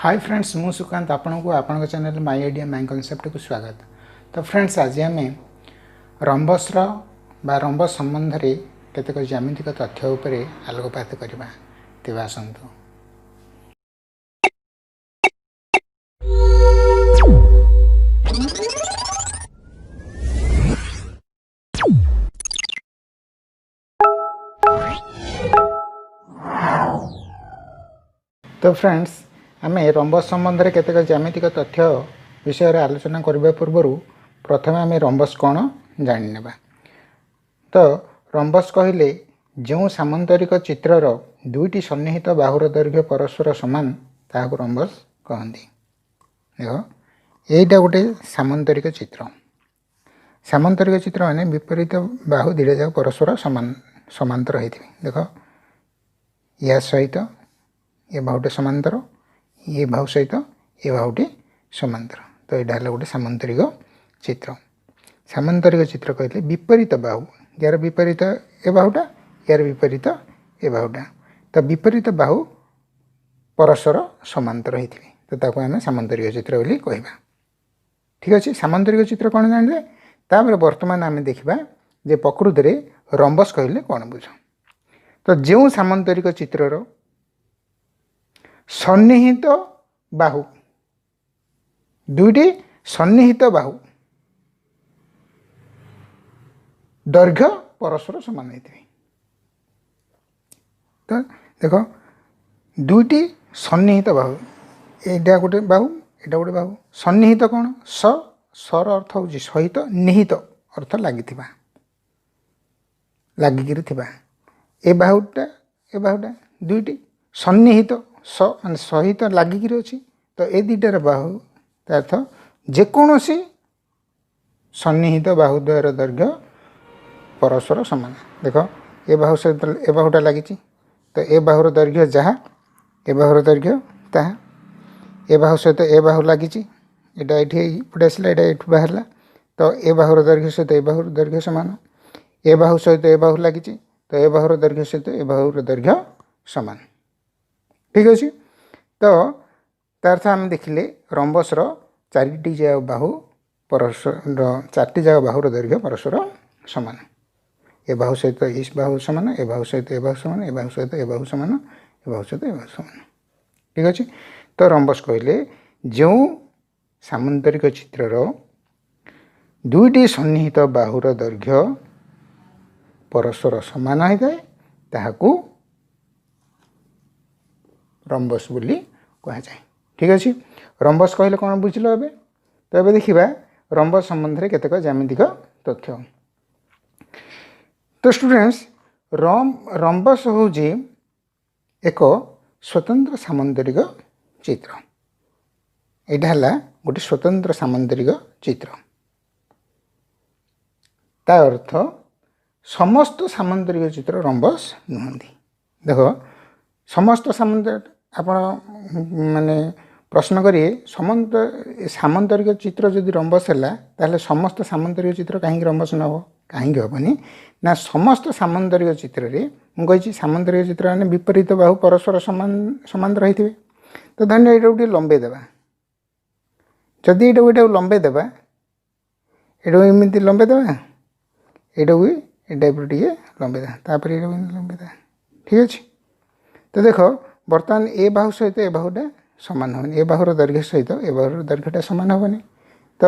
High friends, ମୁଁ ସୁକାନ୍ତ, ଆପଣଙ୍କୁ ଆପଣଙ୍କ ଚ୍ୟାନେଲ୍ ମାଇ ଆଇଡ଼ିଆ ମାଇ କନସେପ୍ଟକୁ ସ୍ୱାଗତ। ତ ଫ୍ରେଣ୍ଡସ୍, ଆଜି ଆମେ ରମ୍ବସ୍ର ବା ରମ୍ବସ୍ ସମ୍ବନ୍ଧରେ କେତେକ ଜ୍ୟାମିତିକ ତଥ୍ୟ ଉପରେ ଆଲୋକପାତ କରିବା। ତେବେ ଆସନ୍ତୁ। ତ ଫ୍ରେଣ୍ଡସ୍, ଆମେ ରମ୍ବସ୍ ସମ୍ବନ୍ଧରେ କେତେକ ଜ୍ୟାମିତିକ ତଥ୍ୟ ବିଷୟରେ ଆଲୋଚନା କରିବା ପୂର୍ବରୁ ପ୍ରଥମେ ଆମେ ରମ୍ବସ୍ କ'ଣ ଜାଣିନେବା। ତ ରମ୍ବସ୍ କହିଲେ ଯେଉଁ ସାମନ୍ତରିକ ଚିତ୍ରର ଦୁଇଟି ସନ୍ନିହିତ ବାହୁର ଦୈର୍ଘ୍ୟ ପରସ୍ପର ସମାନ, ତାହାକୁ ରମ୍ବସ୍ କହନ୍ତି। ଦେଖ, ଏଇଟା ଗୋଟେ ସାମନ୍ତରିକ ଚିତ୍ର। ସାମନ୍ତରିକ ଚିତ୍ର ମାନେ ବିପରୀତ ବାହୁ ଦୁଇଟା ଯାକ ପରସ୍ପର ସମାନ ସମାନ୍ତର ହେଇଥିବେ। ଦେଖ, ୟା ସହିତ ଏ ବାହୁଟେ ସମାନ୍ତର, ଇଏ ବାହୁ ସହିତ ଏ ବାହୁଟି ସମାନ୍ତର। ତ ଏଇଟା ହେଲା ଗୋଟେ ସାମନ୍ତରିକ ଚିତ୍ର। ସାମନ୍ତରିକ ଚିତ୍ର କହିଲେ ବିପରୀତ ବାହୁ, ୟାର ବିପରୀତ ଏ ବାହୁଟା, ୟାର ବିପରୀତ ଏ ବାହୁଟା, ତ ବିପରୀତ ବାହୁ ପରସ୍ପର ସମାନ୍ତର ହେଇଥିବେ, ତ ତାକୁ ଆମେ ସାମନ୍ତରିକ ଚିତ୍ର ବୋଲି କହିବା। ଠିକ୍ ଅଛି, ସାମନ୍ତରିକ ଚିତ୍ର କ'ଣ ଜାଣିଲେ। ତାପରେ ବର୍ତ୍ତମାନ ଆମେ ଦେଖିବା ଯେ ପ୍ରକୃତରେ ରମ୍ବସ୍ କହିଲେ କ'ଣ ବୁଝ। ତ ଯେଉଁ ସାମନ୍ତରିକ ଚିତ୍ରର ସନ୍ନିହିତ ବାହୁ, ଦୁଇଟି ସନ୍ନିହିତ ବାହୁ ଦୈର୍ଘ୍ୟ ପରସ୍ପର ସମାନ ହେଇଥିବେ। ତ ଦେଖ, ଦୁଇଟି ସନ୍ନିହିତ ବାହୁ, ଏଇଟା ଗୋଟେ ବାହୁ, ଏଇଟା ଗୋଟେ ବାହୁ। ସନ୍ନିହିତ କ'ଣ? ସ ସର ଅର୍ଥ ହେଉଛି ସହିତ, ନିହିତ ଅର୍ଥ ଲାଗିଥିବା, ଲାଗିକିରି ଥିବା। ଏ ବାହୁଟା, ଏ ବାହୁଟା ଦୁଇଟି ସନ୍ନିହିତ, ସ ମାନେ ସହିତ ଲାଗିକିରି ଅଛି। ତ ଏ ଦୁଇଟାର ବାହୁ, ତା ଅର୍ଥ ଯେକୌଣସି ସନ୍ନିହିତ ବାହୁ ଦ୍ୱୟର ଦୈର୍ଘ୍ୟ ପରସ୍ପର ସମାନ। ଦେଖ, ଏ ବାହୁ ସହିତ ଏ ବାହୁଟା ଲାଗିଛି, ତ ଏ ବାହୁର ଦୈର୍ଘ୍ୟ ଯାହା, ଏ ବାହୁର ଦୈର୍ଘ୍ୟ ତାହା। ଏ ବାହୁ ସହିତ ଏ ବାହୁ ଲାଗିଛି, ଏଇଟା ଏଇଠି ଏଇପଟେ ଆସିଲା, ଏଇଟା ଏଇଠୁ ବାହାରିଲା, ତ ଏ ବାହୁର ଦୈର୍ଘ୍ୟ ସହିତ ଏ ବାହୁର ଦୈର୍ଘ୍ୟ ସମାନ। ଏ ବାହୁ ସହିତ ଏ ବାହୁ ଲାଗିଛି, ତ ଏ ବାହୁର ଦୈର୍ଘ୍ୟ ସହିତ ଏ ବାହୁର ଦୈର୍ଘ୍ୟ ସମାନ। ଠିକ୍ ଅଛି, ତ ତା ଅର୍ଥ ଆମେ ଦେଖିଲେ ରମ୍ବସ୍ର ଚାରିଟି ଯାକ ବାହୁ ପରସ୍ପର, ଚାରିଟି ଯାକ ବାହୁର ଦୈର୍ଘ୍ୟ ପରସ୍ପର ସମାନ। ଏ ବାହୁ ସହିତ ଏ ବାହୁ ସମାନ, ଏ ବାହୁ ସହିତ ଏ ବାହୁ ସମାନ, ଏ ବାହୁ ସହିତ ଏ ବାହୁ ସମାନ, ଏ ବାହୁ ସହିତ ଏ ବାହୁ ସମାନ। ଠିକ୍ ଅଛି, ତ ରମ୍ବସ୍ କହିଲେ ଯେଉଁ ସାମନ୍ତରିକ ଚିତ୍ରର ଦୁଇଟି ସନ୍ନିହିତ ବାହୁର ଦୈର୍ଘ୍ୟ ପରସ୍ପର ସମାନ ହୋଇଥାଏ, ତାହାକୁ ରମ୍ବସ୍ ବୋଲି କୁହାଯାଏ। ଠିକ୍ ଅଛି, ରମ୍ବସ୍ କହିଲେ କ'ଣ ବୁଝିଲ ଏବେ? ତ ଏବେ ଦେଖିବା ରମ୍ବସ୍ ସମ୍ବନ୍ଧରେ କେତେକ ଜ୍ୟାମିତିକ ତଥ୍ୟ। ତ ଷ୍ଟୁଡେଣ୍ଟସ୍, ରମ୍ବସ୍ ହେଉଛି ଏକ ସ୍ୱତନ୍ତ୍ର ସାମନ୍ତରିକ ଚିତ୍ର। ଏଇଟା ହେଲା ଗୋଟେ ସ୍ୱତନ୍ତ୍ର ସାମନ୍ତରିକ ଚିତ୍ର। ତା ଅର୍ଥ ସମସ୍ତ ସାମନ୍ତରିକ ଚିତ୍ର ରମ୍ବସ୍ ନୁହନ୍ତି। ଦେଖ, ସମସ୍ତ ସାମନ୍ତ, ଆପଣ ମାନେ ପ୍ରଶ୍ନ କରିବେ, ସମସ୍ତ ସାମନ୍ତରିକ ଚିତ୍ର ଯଦି ରମ୍ବସ୍ ହେଲା, ତାହେଲେ ସମସ୍ତ ସାମନ୍ତରିକ ଚିତ୍ର କାହିଁକି ରମ୍ବସ୍ ନ ହେବ? କାହିଁକି ହେବନି ନା, ସମସ୍ତ ସାମନ୍ତରିକ ଚିତ୍ରରେ ମୁଁ କହିଛି ସାମନ୍ତରିକ ଚିତ୍ର ମାନେ ବିପରୀତ ବାହୁ ପରସ୍ପର ସମାନ ସମାନ୍ତର ହେଇଥିବେ। ତ ଧନ୍ୟ ଏଇଟାକୁ ଟିକେ ଲମ୍ବେଇ ଦେବା। ଯଦି ଏଇଟାକୁ ଲମ୍ବେଇ ଦେବା, ଏଇଟାକୁ ଏମିତି ଲମ୍ବେଇ ଦେବା, ଏଇଟାକୁ ବି ଏ ଟାଇପ୍ର ଟିକେ ଲମ୍ବେଇ ଦେବା, ତାପରେ ଏଇଟାକୁ ଏମିତି ଲମ୍ବେଇ ଦେବା। ଠିକ୍ ଅଛି, ତ ଦେଖ, ବର୍ତ୍ତମାନ ଏ ବାହୁ ସହିତ ଏ ବାହୁଟା ସମାନ ହେବନି, ଏ ବାହୁର ଦୈର୍ଘ୍ୟ ସହିତ ଏ ବାହୁର ଦୈର୍ଘ୍ୟଟା ସମାନ ହେବନି। ତ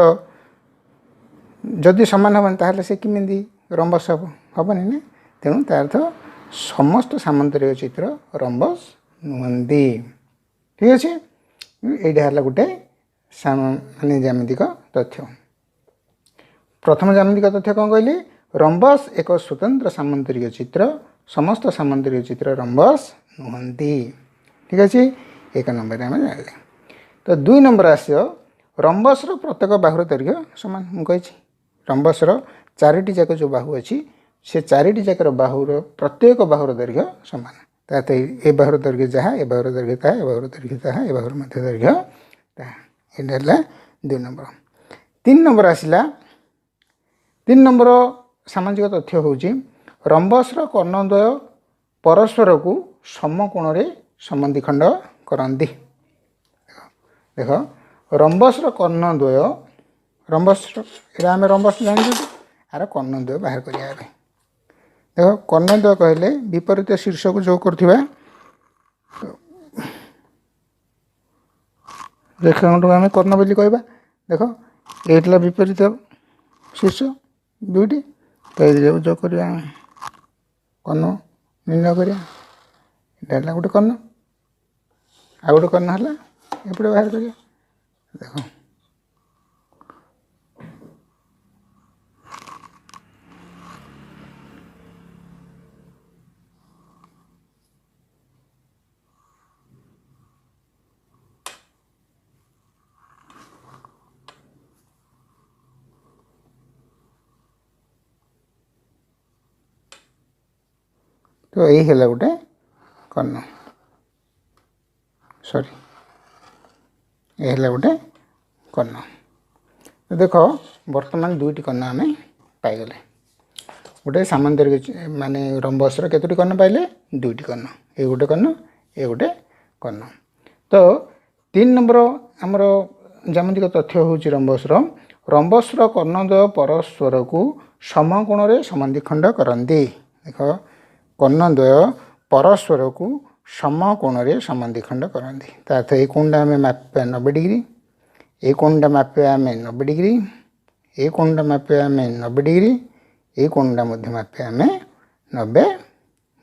ଯଦି ସମାନ ହେବନି, ତାହେଲେ ସେ କେମିତି ରମ୍ବସ୍ ହେବ? ହେବନି ନା। ତେଣୁ ତା ଅର୍ଥ ସମସ୍ତ ସାମନ୍ତରିକ ଚିତ୍ର ରମ୍ବସ୍ ନୁହନ୍ତି। ଠିକ୍ ଅଛି, ଏଇଟା ହେଲା ଗୋଟେ ମାନେ ଜ୍ୟାମିତିକ ତଥ୍ୟ। ପ୍ରଥମ ଜ୍ୟାମିତିକ ତଥ୍ୟ କ'ଣ କହିଲି? ରମ୍ବସ୍ ଏକ ସ୍ୱତନ୍ତ୍ର ସାମନ୍ତରିକ ଚିତ୍ର, ସମସ୍ତ ସାମନ୍ତରିକ ଚିତ୍ର ରମ୍ବସ୍ ନୁହନ୍ତି। ଠିକ୍ ଅଛି, ଏକ ନମ୍ବରରେ ଆମେ ଜାଣିଲେ। ତ ଦୁଇ ନମ୍ବର ଆସିବ, ରମ୍ବସ୍ର ପ୍ରତ୍ୟେକ ବାହୁର ଦୈର୍ଘ୍ୟ ସମାନ। ମୁଁ କହିଛି ରମ୍ବସ୍ର ଚାରିଟି ଯାକ ଯେଉଁ ବାହୁ ଅଛି, ସେ ଚାରିଟି ଯାକର ବାହୁର ପ୍ରତ୍ୟେକ ବାହୁର ଦୈର୍ଘ୍ୟ ସମାନ। ତା ଏ ବାହୁର ଦୈର୍ଘ୍ୟ ଯାହା, ଏ ବାହୁର ଦୈର୍ଘ୍ୟ ତାହା, ଏ ବାହୁର ଦୈର୍ଘ୍ୟ ତାହା, ଏ ବାହୁର ମଧ୍ୟ ଦୈର୍ଘ୍ୟ ତାହା। ଏଇଟା ହେଲା ଦୁଇ ନମ୍ବର। ତିନି ନମ୍ବର ଆସିଲା, ତିନି ନମ୍ବର ସାମାଜିକ ତଥ୍ୟ ହେଉଛି ରମ୍ବସ୍ର କର୍ଣ୍ଣଦ୍ୱୟ ପରସ୍ପରକୁ ସମକୋଣରେ ସମଦ୍ୱିଖଣ୍ଡ କରନ୍ତି। ଦେଖ, ରମ୍ବସର କର୍ଣ୍ଣଦ୍ୱୟ, ରମ୍ବସର ଏଇଟା ଆମେ ରମ୍ବସ ଜାଣିଛୁ, ଆର କର୍ଣ୍ଣଦ୍ୱୟ ବାହାର କରିବା ଏବେ। ଦେଖ, କର୍ଣ୍ଣଦ୍ୱୟ କହିଲେ ବିପରୀତ ଶୀର୍ଷକୁ ଯୋଗ କରୁଥିବା ରେଖାଖଣ୍ଡକୁ ଆମେ କର୍ଣ୍ଣ ବୋଲି କହିବା। ଦେଖ, ଏଇଟା ହେଲା ବିପରୀତ ଶୀର୍ଷ ଦୁଇଟି, ତ ଏଇ ଯୋଗ କରିବା ଆମେ କର୍ଣ୍ଣ ନିର୍ଣ୍ଣୟ କରିବା। ଏଇଟା ହେଲା ଗୋଟେ କର୍ଣ୍ଣ, ଆଉ ଗୋଟେ କର୍ଣ୍ଣ ହେଲା ଏପଟେ ବାହାର କରିବା। ଦେଖ, ତ ଏଇ ହେଲା ଗୋଟେ କର୍ଣ୍ଣ, ସରି, ଏ ହେଲା ଗୋଟେ କର୍ଣ୍ଣ। ଦେଖ, ବର୍ତ୍ତମାନ ଦୁଇଟି କର୍ଣ୍ଣ ଆମେ ପାଇଗଲେ। ଗୋଟେ ସାମାନ୍ତରିକ ମାନେ ରମ୍ବସର କେତୋଟି କର୍ଣ୍ଣ ପାଇଲେ? ଦୁଇଟି କର୍ଣ୍ଣ, ଏ ଗୋଟେ କର୍ଣ୍ଣ, ଏ ଗୋଟେ କର୍ଣ୍ଣ। ତ 3 ନମ୍ବର ଆମର ଜ୍ୟାମିତିକ ତଥ୍ୟ ହେଉଛି ରମ୍ବସର କର୍ଣ୍ଣଦ୍ୱୟ ପରସ୍ପରକୁ ସମକୋଣରେ ସମଦ୍ୱିଖଣ୍ଡ କରନ୍ତି। ଦେଖ, କର୍ଣ୍ଣଦ୍ୱୟ ପରସ୍ପରକୁ ସମକୋଣରେ ସମଦ୍ୱିଖଣ୍ଡ କରନ୍ତି। ତା ଅର୍ଥ ଏଇ କୋଣଟା ଆମେ ମାପିବା 90 ଡିଗ୍ରୀ, ଏଇ କୋଣଟା ମାପିବା ଆମେ 90 ଡିଗ୍ରୀ, ଏଇ କୋଣଟା ମାପିବା ଆମେ 90 ଡିଗ୍ରୀ, ଏଇ କୋଣଟା ମଧ୍ୟ ମାପିବା ଆମେ 90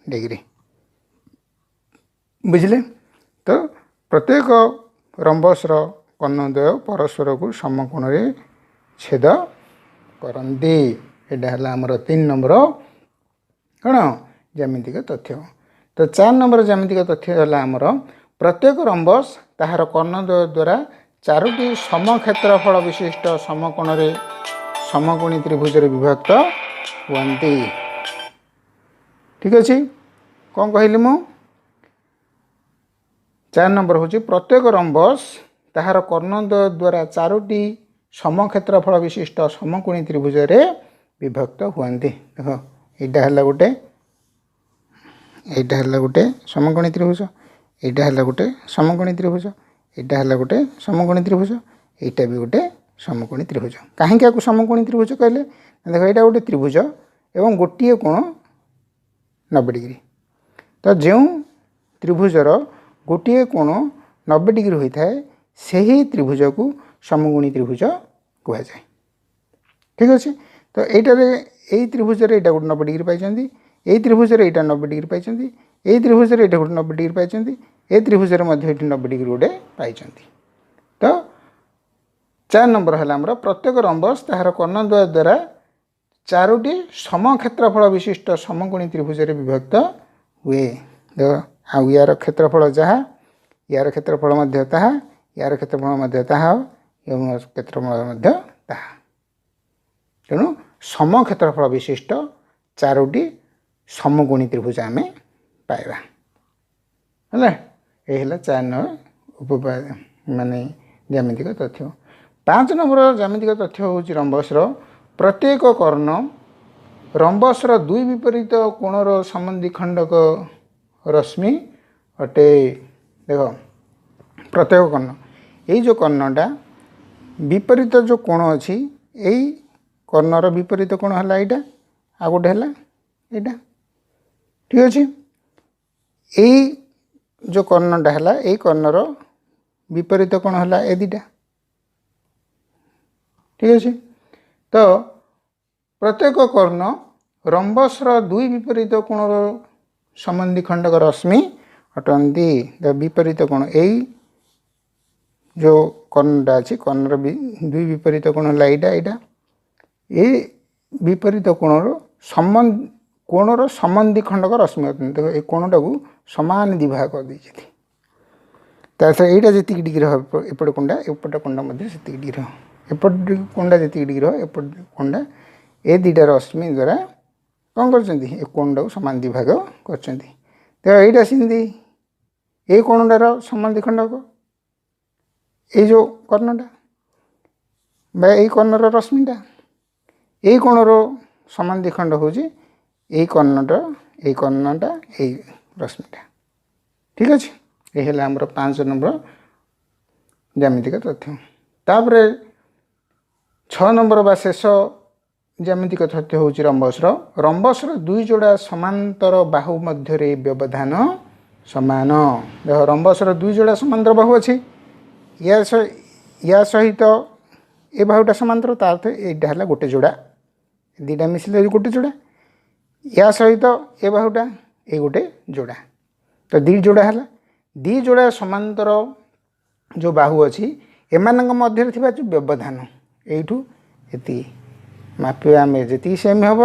ଡିଗ୍ରୀ। ବୁଝିଲେ? ତ ପ୍ରତ୍ୟେକ ରମ୍ବସର କର୍ଣ୍ଣଦ୍ୱୟ ପରସ୍ପରକୁ ସମକୋଣରେ ଛେଦ କରନ୍ତି। ଏଇଟା ହେଲା ଆମର 3 ନମ୍ବର କ'ଣ ଜ୍ୟାମିତିକ ତଥ୍ୟ। ତ 4 ନମ୍ବର ଜ୍ୟାମିତିକ ତଥ୍ୟ ହେଲା ଆମର ପ୍ରତ୍ୟେକ ରମ୍ବସ ତାହାର କର୍ଣ୍ଣଦ୍ୱୟ ଦ୍ୱାରା ଚାରୋଟି ସମକ୍ଷେତ୍ରଫଳ ବିଶିଷ୍ଟ ସମକୋଣରେ ସମକୋଣୀ ତ୍ରିଭୁଜରେ ବିଭକ୍ତ ହୁଅନ୍ତି। ଠିକ୍ ଅଛି, କ'ଣ କହିଲି ମୁଁ? 4 ନମ୍ବର ହେଉଛି ପ୍ରତ୍ୟେକ ରମ୍ବସ ତାହାର କର୍ଣ୍ଣଦ୍ୱୟ ଦ୍ୱାରା ଚାରୋଟି ସମକ୍ଷେତ୍ରଫଳ ବିଶିଷ୍ଟ ସମକୋଣୀ ତ୍ରିଭୁଜରେ ବିଭକ୍ତ ହୁଅନ୍ତି। ଦେଖ, ଏଇଟା ହେଲା ଗୋଟେ ସମକୋଣୀ ତ୍ରିଭୁଜ, ଏଇଟା ହେଲା ଗୋଟେ ସମକୋଣୀ ତ୍ରିଭୁଜ, ଏଇଟା ହେଲା ଗୋଟେ ସମକୋଣୀ ତ୍ରିଭୁଜ, ଏଇଟା ବି ଗୋଟେ ସମକୋଣୀ ତ୍ରିଭୁଜ। କାହିଁକି ଆକୁ ସମକୋଣୀ ତ୍ରିଭୁଜ କହିଲେ? ଦେଖ, ଏଇଟା ଗୋଟେ ତ୍ରିଭୁଜ ଏବଂ ଗୋଟିଏ କୋଣ 90 ଡିଗ୍ରୀ। ତ ଯେଉଁ ତ୍ରିଭୁଜର ଗୋଟିଏ କୋଣ 90 ଡିଗ୍ରୀ ହୋଇଥାଏ ସେହି ତ୍ରିଭୁଜକୁ ସମକୋଣୀ ତ୍ରିଭୁଜ କୁହାଯାଏ। ଠିକ୍ ଅଛି, ତ ଏଇଟାରେ ଏଇ ତ୍ରିଭୁଜରେ ଏଇଟା ଗୋଟେ 90 ଡିଗ୍ରୀ ପାଇଛନ୍ତି, ଏଇ ତ୍ରିଭୁଜରେ ଏଇଟା 90 ଡିଗ୍ରୀ ପାଇଛନ୍ତି, ଏଇ ତ୍ରିଭୁଜରେ ଏଇଟା ଗୋଟେ 90 ଡିଗ୍ରୀ ପାଇଛନ୍ତି, ଏ ତ୍ରିଭୁଜରେ ମଧ୍ୟ ଏଠି 90 ଡିଗ୍ରୀ ଗୋଟେ ପାଇଛନ୍ତି। ତ 4 ନମ୍ବର ହେଲା ଆମର ପ୍ରତ୍ୟେକ ରମ୍ବସ ତାହାର କର୍ଣ୍ଣଦ୍ୱୟ ଦ୍ୱାରା ଚାରୋଟି ସମକ୍ଷେତ୍ରଫଳ ବିଶିଷ୍ଟ ସମକୋଣୀ ତ୍ରିଭୁଜରେ ବିଭକ୍ତ ହୁଏ। ଦେଖ, ଆଉ ୟାର କ୍ଷେତ୍ରଫଳ ଯାହା, ୟାର କ୍ଷେତ୍ରଫଳ ମଧ୍ୟ ତାହା, ୟାର କ୍ଷେତ୍ରଫଳ ମଧ୍ୟ ତାହା, ଏବଂ କ୍ଷେତ୍ରଫଳ ମଧ୍ୟ ତାହା। ତେଣୁ ସମକ୍ଷେତ୍ରଫଳ ବିଶିଷ୍ଟ ଚାରୋଟି ସମକୋଣୀ ତ୍ରିଭୁଜ ଆମେ ପାଇବା। ହେଲା, ଏଇ ହେଲା 4 ନମ୍ବର ମାନେ ଜ୍ୟାମିତିକ ତଥ୍ୟ। 5 ନମ୍ବର ଜ୍ୟାମିତିକ ତଥ୍ୟ ହେଉଛି ରମ୍ବସର ପ୍ରତ୍ୟେକ କର୍ଣ୍ଣ ରମ୍ବସର ଦୁଇ ବିପରୀତ କୋଣର ସମଦ୍ୱିଖଣ୍ଡକ ରଶ୍ମି ଅଟେ। ଦେଖ, ପ୍ରତ୍ୟେକ କର୍ଣ୍ଣ, ଏଇ ଯେଉଁ କର୍ଣ୍ଣଟା ବିପରୀତ ଯେଉଁ କୋଣ ଅଛି, ଏଇ କର୍ଣ୍ଣର ବିପରୀତ କୋଣ ହେଲା ଏଇଟା, ଆଉ ଗୋଟେ ହେଲା ଏଇଟା। ଠିକ୍ ଅଛି, ଏଇ ଯେଉଁ କର୍ଣ୍ଣଟା ହେଲା ଏଇ କର୍ଣ୍ଣର ବିପରୀତ କୋଣ ହେଲା ଏ ଦୁଇଟା। ଠିକ୍ ଅଛି, ତ ପ୍ରତ୍ୟେକ କର୍ଣ୍ଣ ରମ୍ବସର ଦୁଇ ବିପରୀତ କୋଣର ସମଦ୍ୱିଖଣ୍ଡକ ରଶ୍ମି ଅଟନ୍ତି। ବିପରୀତ କୋଣ ଏଇ ଯେଉଁ କର୍ଣ୍ଣଟା ଅଛି, କର୍ଣ୍ଣର ଦୁଇ ବିପରୀତ କୋଣ ହେଲା ଏଇଟା, ଏଇଟା, ଏଇ ବିପରୀତ କୋଣର କୋଣର ସମଦ୍ୱିଖଣ୍ଡକ ରଶ୍ମି ଅଟନ୍ତି। ଦେଖ, ଏଇ କୋଣଟାକୁ ସମାନ ଦ୍ୱିଭାଗ କରିଦେଇଛନ୍ତି। ତା ସହ ଏଇଟା ଯେତିକି ଡିଗ୍ରୀ ହେବ ଏପଟେ କୋଣଟା, ଏପଟେ କୋଣଟା ମଧ୍ୟ ସେତିକି ଡିଗ୍ରୀ ହେବ, ଏପଟ କୋଣଟା ଯେତିକି ଡିଗ୍ରୀ ହେବ ଏପଟ କୋଣଟା, ଏ ଦୁଇଟା ରଶ୍ମି ଦ୍ୱାରା କ'ଣ କରିଛନ୍ତି, ଏ କୋଣଟାକୁ ସମାନ ଦ୍ୱିଭାଗ କରିଛନ୍ତି। ତ ଏଇଟା ସେମିତି ଏଇ କୋଣଟାର ସମାନ ଦ୍ୱିଖଣ୍ଡକ ଏଇ ଯେଉଁ କର୍ଣ୍ଣଟା ବା ଏଇ କର୍ଣ୍ଣର ରଶ୍ମିଟା, ଏଇ କୋଣର ସମାନ ଦ୍ୱିଖଣ୍ଡ ହେଉଛି ଏଇ କର୍ଣ୍ଣଟା, ଏଇ କର୍ଣ୍ଣଟା, ଏଇ ରଶ୍ମିଟା। ଠିକ୍ ଅଛି, ଏ ହେଲା ଆମର 5 ନମ୍ବର ଜ୍ୟାମିତିକ ତଥ୍ୟ। ତାପରେ 6 ନମ୍ବର ବା ଶେଷ ଜ୍ୟାମିତିକ ତଥ୍ୟ ହେଉଛି ରମ୍ବସର ଦୁଇ ଯୋଡ଼ା ସମାନ୍ତର ବାହୁ ମଧ୍ୟରେ ବ୍ୟବଧାନ ସମାନ। ଦେଖ, ରମ୍ବସର ଦୁଇ ଯୋଡ଼ା ସମାନ୍ତର ବାହୁ ଅଛି। ୟା ସହିତ ଏ ବାହୁଟା ସମାନ୍ତର, ତା ଅର୍ଥ ଏଇଟା ହେଲା ଗୋଟେ ଯୋଡ଼ା, ଦୁଇଟା ମିଶିଲେ ଗୋଟେ ଯୋଡ଼ା। ୟା ସହିତ ଏ ବାହୁଟା ଏଇ ଗୋଟେ ଯୋଡ଼ା, ତ ଦୁଇ ଯୋଡ଼ା ହେଲା। ଦୁଇ ଯୋଡ଼ା ସମାନ୍ତର ଯେଉଁ ବାହୁ ଅଛି, ଏମାନଙ୍କ ମଧ୍ୟରେ ଥିବା ଯେଉଁ ବ୍ୟବଧାନ, ଏଇଠୁ ଏତିକି ମାପିବା ଆମେ ଯେତିକି ସେମି ହେବ,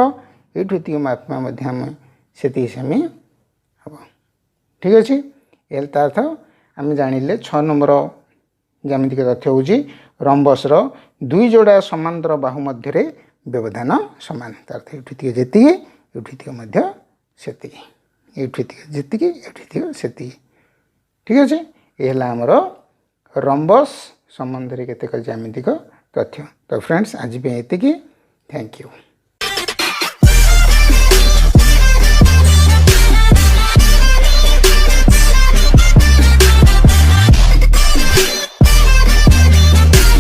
ଏଇଠୁ ଏତିକି ମାପିବା ମଧ୍ୟ ଆମେ ସେତିକି ସେମି ହେବ। ଠିକ୍ ଅଛି। ଏ ତା ଅର୍ଥ ଆମେ ଜାଣିଲେ, 6 ନମ୍ବର ଜ୍ୟାମିତିକ ତଥ୍ୟ ହେଉଛି ରମ୍ବସର ଦୁଇ ଯୋଡ଼ା ସମାନ୍ତର ବାହୁ ମଧ୍ୟରେ ବ୍ୟବଧାନ ସମାନ। ତା ଅର୍ଥ ଏଇଠୁ ଏତିକି ଯେତିକି, ଏଇଠୁ ଏତିକି ମଧ୍ୟ ସେତିକି, ଏଇଠୁ ଏତିକି ଯେତିକି, ଏଇଠୁ ଏତିକି ସେତିକି। ଠିକ୍ ଅଛି। ଏ ହେଲା ଆମର ରମ୍ବସ୍ ସମ୍ବନ୍ଧରେ କେତେକ ଜ୍ୟାମିତିକ ତଥ୍ୟ। ତ ଫ୍ରେଣ୍ଡସ୍, ଆଜି ପାଇଁ ଏତିକି। Thank you.